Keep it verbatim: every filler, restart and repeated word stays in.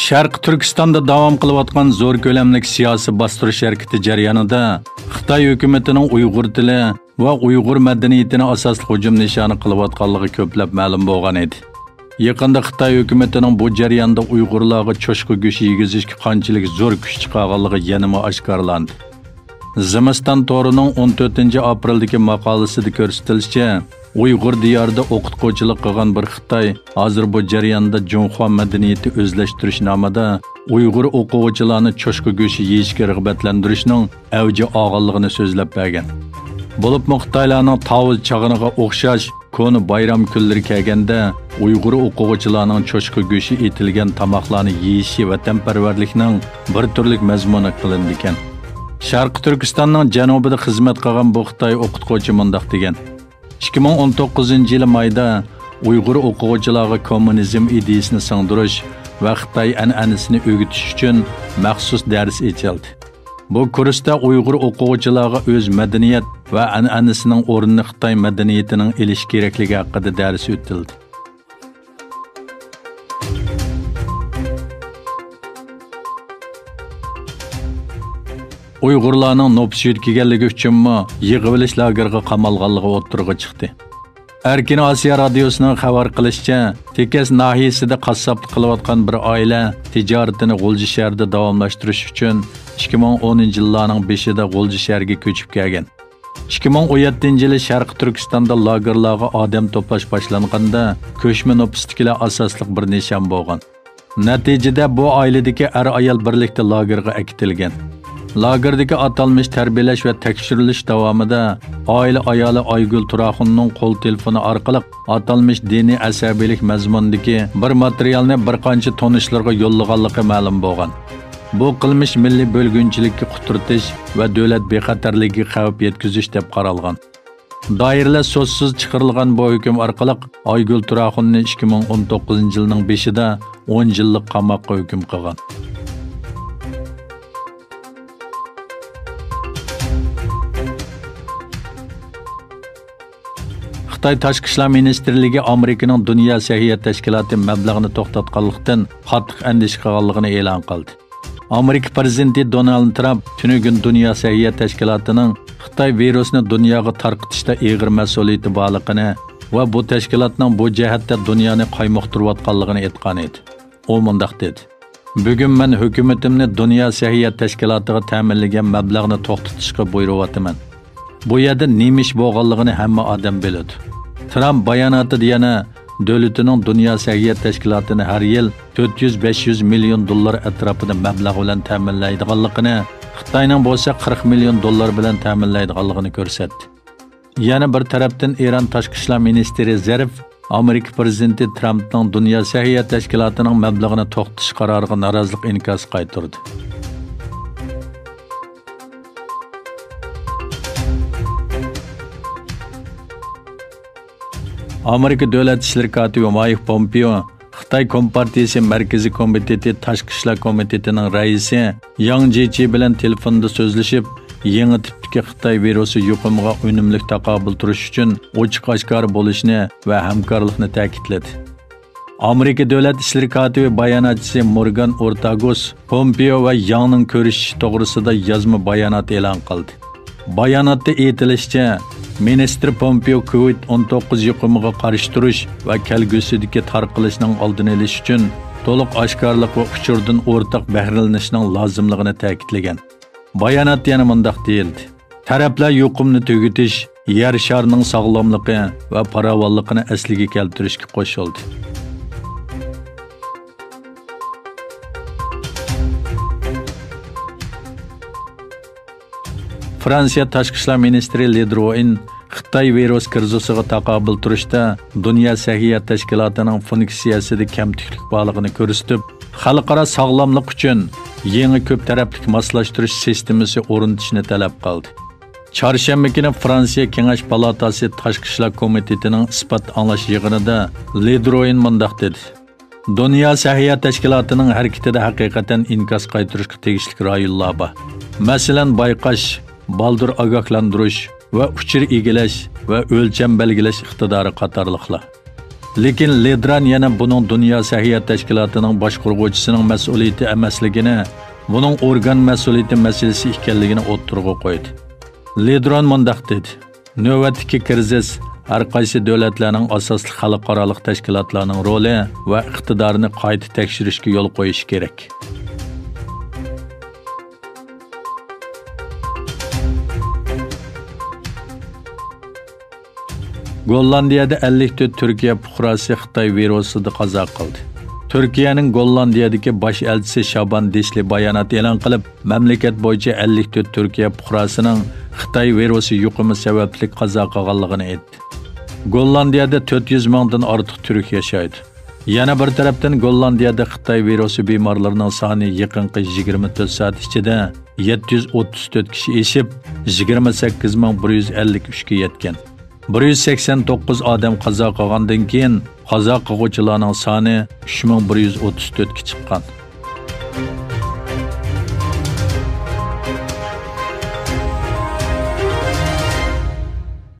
شەرقىي تۈركىستاندا داۋام قىلىۋاتقان زور كۆلەملىك سىياسىي باستۇرۇش ھەرىكىتى جەريانىدا خىتاي ھۆكۈمىتىنىڭ ئۇيغۇر تىلى ۋە ئۇيغۇر مەدەنىيىتىنى ئاساسلىق ھۇجۇم نىشانى قىلىۋاتقانلىقى كۆپلەپ مەلۇم بولغان ئىدى. يېقىندا خىتاي ھۆكۈمىتىنىڭ بۇ جەرياندا ئۇيغۇرلارغا چوشقا گۆشى يېگۈزۈشكە قانچىلىك زور كۈچ چىقارغانلىقى يەنىمۇ ئاشكارىلاندى. زىمىستان تورىنىڭ ئون تۆتىنچى ئاپرېلدىكى ماقالىسىدە كۆرسىتىلىشىچە، ئۇيغۇر دىيارىدا ئوقۇتقۇچىلىق قىلغان بىر خىتاي ھازىر بۇ جەرياندا جۇڭخۇا مەدەنىيىتى ئۆزلەشتۈرۈش نامىدا ئۇيغۇر ئوقۇغۇچىلارنى چوشقا گۆشى يېيىشكە رىغبەتلەندۈرۈشنىڭ ئەۋج ئالغانلىقىنى سۆزلەپ بەرگەن. بولۇپمۇ خىتايلارنىڭ تاۋۇز چاغىنىغا ئوخشاش كونا بايرام كۈنلىرى كەلگەندە، ئۇيغۇر ئوقۇغۇچىلارنىڭ چوشقا گۆشى ئېتىلگەن تاماقلارنى يېيىشى ۋەتەنپەرۋەرلىكنىڭ بىر تۈرلۈك مەزمۇنى قىلىنىدىكەن. شەرقىي تۈركىستاننىڭ جەنۇبىدا خىزمەت قىلغان بۇ خىتاي ئوقۇتقۇچى مۇنداق دېگەن: ئىككى مىڭ ئون توققۇزىنچى يىلى مايدا ئۇيغۇر ئوقۇغۇچىلارغا كوممۇنىزم ئىدىيىسىنى سىڭدۈرۈش ۋە خىتاي ئەنئەنىسىنى ئۆگىتىش ئۈچۈن مەخسۇس دەرس ئېچىلدى. بۇ كۇرستا ئۇيغۇر ئوقۇغۇچىلارغا ئۆز مەدەنىيەت ۋە ئەنئەنىسىنىڭ ئورنىنى خىتاي مەدەنىيىتىنىڭ ئېلىشى كېرەكلىكى ھەققىدە دەرس ئۆتۈلدى. ئۇيغۇرلارنىڭ نوپۇس يۆتكىگەنلىكى ئۈچۈنمۇ يىغىۋېلىش لاگېرىغا قامالغانلىقى ئوتتۇرىغا چىقتى. ئەركىن ئاسىيا رادىيوسىنىڭ خەۋەر قىلىشىچە، تېكەس ناھىيەسىدە قاسساپلىق قىلىۋاتقان بىر ئائىلە تىجارىتىنى غۇلجا شەھىرىدە داۋاملاشتۇرۇش ئۈچۈن ئىككى مىڭ ئونىنچى يىللارنىڭ بېشىدا غۇلجا شەھىرىگە كۆچۈپ كەلگەن. ئىككى مىڭ ئون يەتتىنچى يىلى شەرقىي تۈركىستاندا لاگېرلارغا ئادەم توپلاش باشلانغاندا، كۆچمە نوپۇستىكىلەر ئاساسلىق بىر نىشان بولغان. نەتىجىدە بۇ ئائىلىدىكى ئەر-ئايال بىرلىكتە لاگېرغا ئەكېتىلگەن. لاگېردىكى ئاتالمىش تەربىيەلەش ۋە تەكشۈرۈلۈش داۋامىدا ئائىلە ئايالى ئايگۈل تۇراخۇننىڭ قول تېلېفونى ئارقىلىق ئاتالمىش دىنىي ئەسەبىيلىك مەزمۇنىدىكى بىر ماتېرىيالنى بىر قانچە تونۇشلىرىغا يوللىغانلىقى مەلۇم بولغان. بۇ قىلمىش مىللىي بۆلگۈنچىلىككە قۇترىتىش ۋە دۆلەت بىخەتەرلىكىگە خەۋپ يەتكۈزۈش دەپ قارالغان. دائىرىلەر سوتسىز چىقىرىلغان بۇ ھۆكۈم ئارقىلىق ئايگۈل تۇراخۇننى ئىككى مىڭ ئون توققۇزىنچى يىلنىڭ بېشىدا ئون يىللىق قاماققا ھۆكۈم قىلغان. خىتاي تاشقى ئىشلار مىنىستىرلىكى ئامېرىكىنىڭ دۇنيا سەھىيە تەشكىلاتى مەبلەغنى توختاتقانلىقتىن قاتتىق ئەندىشە قىلغانلىقىنى ئېلان قىلدى. ئامېرىكا پىرېزىدېنتى دونالد ترامپ تۈنۈگۈن دۇنيا سەھىيە تەشكىلاتىنىڭ خىتاي ۋىرۇسنى دۇنياغا تارقىتىشتا ئېغىر مەسئۇلىيىتى بارلىقىنى ۋە بۇ تەشكىلاتنىڭ بۇ جەھەتتە دۇنيانى قايمۇقتۇرۇۋاتقانلىقىنى ئېيتقان ئىدى. ئۇ مۇنداق دېدى: «بۈگۈن مەن ھۆكۈمىتىمنى دۇنيا سەھىيە تەشكىلاتىغا تەمىنلىگەن مەبلەغنى توختىتىشقا بۇيرۇۋاتىمەن. بۇ يەردە نېمە ئىش بولغانلىقىنى ھەممە ئادەم بىلىدۇ.» ترامپ باياناتىدا يەنە دۆلىتىنىڭ دۇنيا سەھىيە تەشكىلاتىنى ھەر يىل تۆت يۈز، بەش يۈز مىليون دوللار ئەتراپىدا مەبلەغ بىلەن تەمىنلەيدىغانلىقىنى، خىتاينىڭ بولسا قىرىق مىليون دوللار بىلەن تەمىنلەيدىغانلىقىنى كۆرسەتتى. يەنە بىر تەرەپتىن، ئىران تاشقى ئىشلار مىنىستىرى زەرىف ئامېرىكا پىرېزىدېنتى ترامپنىڭ دۇنيا سەھىيە تەشكىلاتىنىڭ مەبلىغىنى توختىتىش قارارىغا نارازىلىق ئىنكاسى قايتۇردى. ئامېرىكا دۆلەت ئىشلىرى كاتىپى مايك پومپېئو خىتاي كومپارتىيىسى مەركىزىي كومىتېتى تاشقى ئىشلار كومىتېتىنىڭ رەئىسى ياڭ جيېچى بىلەن تېلېفوندا سۆزلىشىپ، يېڭى تىپتىكى خىتاي ۋىرۇسى يۇقۇمىغا ئۈنۈملۈك تاقابىل تۇرۇش ئۈچۈن ئوچۇق-ئاشكارا بولۇشنى ۋە ھەمكارلىقنى تەكىتلىدى. ئامېرىكا دۆلەت ئىشلىرى كاتىپى باياناتچىسى مورگان ئورتاگۇس پومپېئو ۋە ياڭنىڭ كۆرۈشۈشى توغرىسىدا يازما بايانات ئېلان قىلدى. باياناتتا ئېيتىلىشىچە، مىنىستىر پومپېئو كوۋىد ئون توققۇز يۇقۇمىغا قارشى تۇرۇش ۋە كەلگۈسىدىكى تارقىلىشنىڭ ئالدىنى ئېلىش ئۈچۈن تولۇق ئاشكارىلىق ۋە ئۇچۇردىن ئورتاق بەھرىلىنىشنىڭ لازىملىقىنى تەكىتلىگەن. باياناتتا يەنە مۇنداق دېيىلدى: «تەرەپلەر يۇقۇمنى تۈگىتىش، يەر شارىنىڭ ساغلاملىقى ۋە پاراۋانلىقىنى ئەسلىگە كەلتۈرۈشكە قوشۇلدى.» فرانسىيە تاشقى ئىشلار مىنىستىرى لېدروئىن خىتاي ۋىرۇس كىرىزىسىغا تاقابىل تۇرۇشتا دۇنيا سەھىيە تەشكىلاتىنىڭ فۇنكسىيەسىدە كەمتۈكلۈك بارلىقىنى كۆرسىتىپ، خەلقئارا ساغلاملىق ئۈچۈن يېڭى كۆپ تەرەپلىك ماسلاشتۇرۇش سىستېمىسى ئورنىتىشنى تەلەپ قىلدى. چارشەنبە كۈنى فرانسىيە كېڭەش پالاتاسى تاشقى ئىشلار كومىتېتىنىڭ ئىسپات ئاڭلاش يىغىنىدا لېدروئىن مۇنداق دېدى: «دۇنيا سەھىيە تەشكىلاتىنىڭ ھەرىكىتىدە ھەقىقەتەن ئىنكاس قايتۇرۇشقا تېگىشلىك رايونلار بار. مەسىلەن، بايقاش، بالدۇر ئاگاھلاندۇرۇش ۋە ئۇچۇر ئىگىلەش ۋە ئۆلچەم بەلگىلەش ئىقتىدارى قاتارلىقلار.» لېكىن لېدران يەنە بۇنىڭ دۇنيا سەھىيە تەشكىلاتىنىڭ باشقۇرغۇچىسىنىڭ مەسئۇلىيىتى ئەمەسلىكىنى، بۇنىڭ ئورگان مەسئۇلىيىتى مەسىلىسى ئىكەنلىكىنى ئوتتۇرىغا قويدى. لېدران مۇنداق دېدى: نۆۋەتتىكى كىرىزىس ھەر قايسى دۆلەتلەرنىڭ ئاساسلىق خەلقئارالىق تەشكىلاتلارنىڭ رولى ۋە ئىقتىدارىنى قايتا تەكشۈرۈشكە يول قويۇشى كېرەك. گوللاندىيەدە ئەللىك تۆت تۈركىيە پۇقراسى خىتاي ۋىرۇسىدا قازا قىلدى. تۈركىيەنىڭ گوللاندىيەدىكى باش ئەلچىسى شابان دىشلى بايانات ئېلان قىلىپ، مەملىكەت بويىچە ئەللىك تۆت تۈركىيە پۇقراسىنىڭ خىتاي ۋىرۇسى يۇقۇمى سەۋەبلىك قازا قىلغانلىقىنى ئېيتتى. گوللاندىيەدە تۆت يۈز مىڭدىن ئارتۇق تۈرك ياشايدۇ. يەنە بىر تەرەپتىن، گوللاندىيەدە خىتاي ۋىرۇسى بىمارلىرىنىڭ سانى يېقىنقى يىگىرمە تۆت سائەت ئىچىدە يەتتە يۈز ئوتتۇز تۆت كىشى ئېشىپ، يىگىرمە سەككىز مىڭ بىر يۈز ئەللىك ئۈچكە يەتكەن. بىر يۈز سەكسەن توققۇز ئادەم قازا قىلغاندىن كېيىن، قازا قىلغۇچىلارنىڭ سانى ئۈچ مىڭ بىر يۈز ئوتتۇز تۆتكە چىققان.